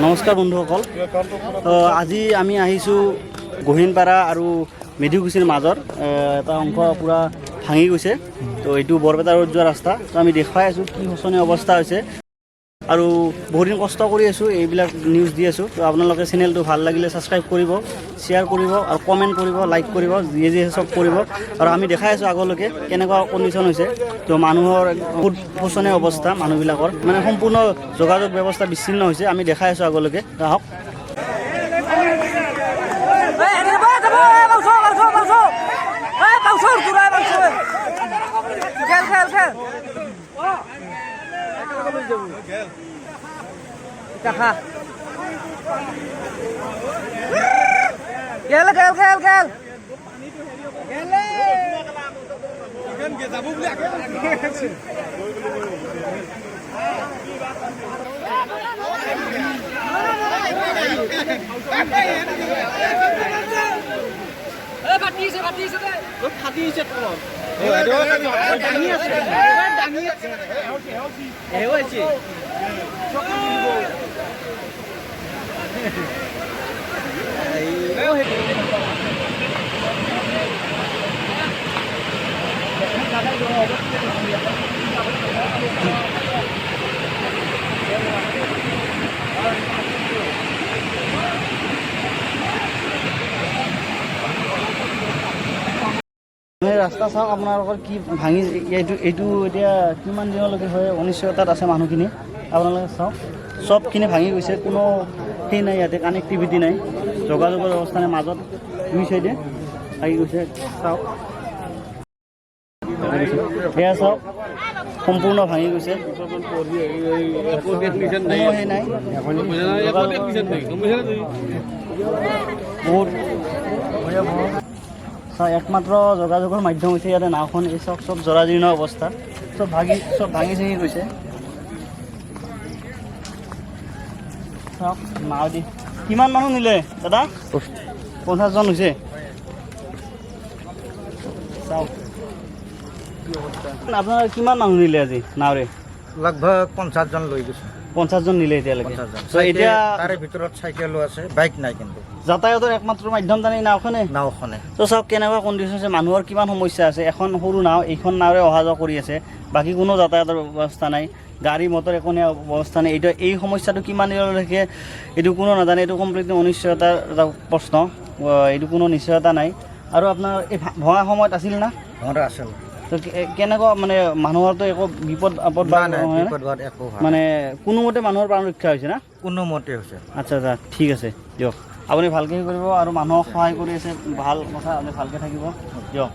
নমস্কাৰ বন্ধুসকল, আজি আমি আহিছোঁ গহীনপাৰা আৰু মেধিকুছিৰ মাজত এটা অংশ পূৰা ভাঙি গৈছে। তো এইটো বৰপেটা ৰোড যোৱা ৰাস্তা। তো আমি দেখুৱাই আছোঁ কি শোচনীয় অৱস্থা হৈছে আৰু বহুদিন কষ্ট কৰি আছোঁ, এইবিলাক নিউজ দি আছোঁ। তো আপোনালোকে চেনেলটো ভাল লাগিলে ছাবস্ক্ৰাইব কৰিব, শ্বেয়াৰ কৰিব আৰু কমেণ্ট কৰিব, লাইক কৰিব, যিয়ে যিয়ে চব কৰিব। আৰু আমি দেখাই আছোঁ আগলৈকে কেনেকুৱা কণ্ডিশ্যন হৈছে। তো মানুহৰ বহুত শোচনীয় অৱস্থা, মানুহবিলাকৰ মানে সম্পূৰ্ণ যোগাযোগ ব্যৱস্থা বিচ্ছিন্ন হৈছে। আমি দেখাই আছোঁ আগলৈকে, আহক। গেল গেল গেল গেল। এই ৰাস্তা চাওক আপোনালোকৰ কি ভাঙি এইটো এতিয়া কিমান দিনলৈকে হয় অনিশ্চয়তাত আছে মানুহখিনি। আপোনালোকে চাওক চবখিনি ভাঙি গৈছে, কোনো সেই নাই, ইয়াতে কানেক্টিভিটি নাই, যোগাযোগৰ ব্যৱস্থা নাই, মাজত দুই চাইডে ভাঙি গৈছে। চাওক সেয়া চাওক সম্পূৰ্ণ ভাঙি গৈছে, কোনো সেই নাই, বহুত একমাত্ৰ যোগাযোগৰ মাধ্যম হৈছে ইয়াতে নাওখন। এই চব চব জৰাজীৰ্ণ অৱস্থা, চব ভাঙি চিঙি গৈছে। চাওক নাও দি কিমান মানুহ নিলে দাদা? 50 জন হৈছে। চাওক আপোনাৰ কিমান মানুহ নিলে আজি নাওৰে? লগভগ 50 জন লৈ গৈছে। 50 জন নিলে এতিয়ালৈকে। 50 জন। ত' এতিয়া তাৰে ভিতৰত চাইকেলো আছে, বাইক নাই, কিন্তু যাতায়াতৰ একমাত্ৰ মাধ্যম জানে নাওখনে। নাওখনে। তো চাওক কেনেকুৱা কণ্ডিশ্যন আছে, মানুহৰ কিমান সমস্যা আছে। এখন সৰু নাও, এইখন নাওৰে অহা যোৱা কৰি আছে, বাকী কোনো যাতায়াতৰ ব্যৱস্থা নাই, গাড়ী মটৰ একো নিয়া ব্যৱস্থা নাই। এইটো এই সমস্যাটো কিমান দিনলৈকে এইটো কোনো নাজানে, এইটো কমপ্লিটলি অনিশ্চয়তাৰ এটা প্ৰশ্ন, এইটো কোনো নিশ্চয়তা নাই। আৰু আপোনাৰ এই ভঙা সময়ত আছিল না? ঘৰত আছিল। তো কেনেকুৱা মানে মানুহৰতো একো বিপদ আপদ বা নাই, নাই, নহয় না? বিপদ হোৱাত একো হোৱা নাই। মানে কোনোমতে মানুহৰ প্ৰাণ ৰক্ষা হৈছে না? কোনোমতে হৈছে। আচ্ছা আচ্ছা, ঠিক আছে দিয়ক, আপুনি ভালকৈ কৰিব আৰু মানুহক সহায় কৰি আছে, ভাল কথা, আপুনি ভালকৈ থাকিব দিয়ক।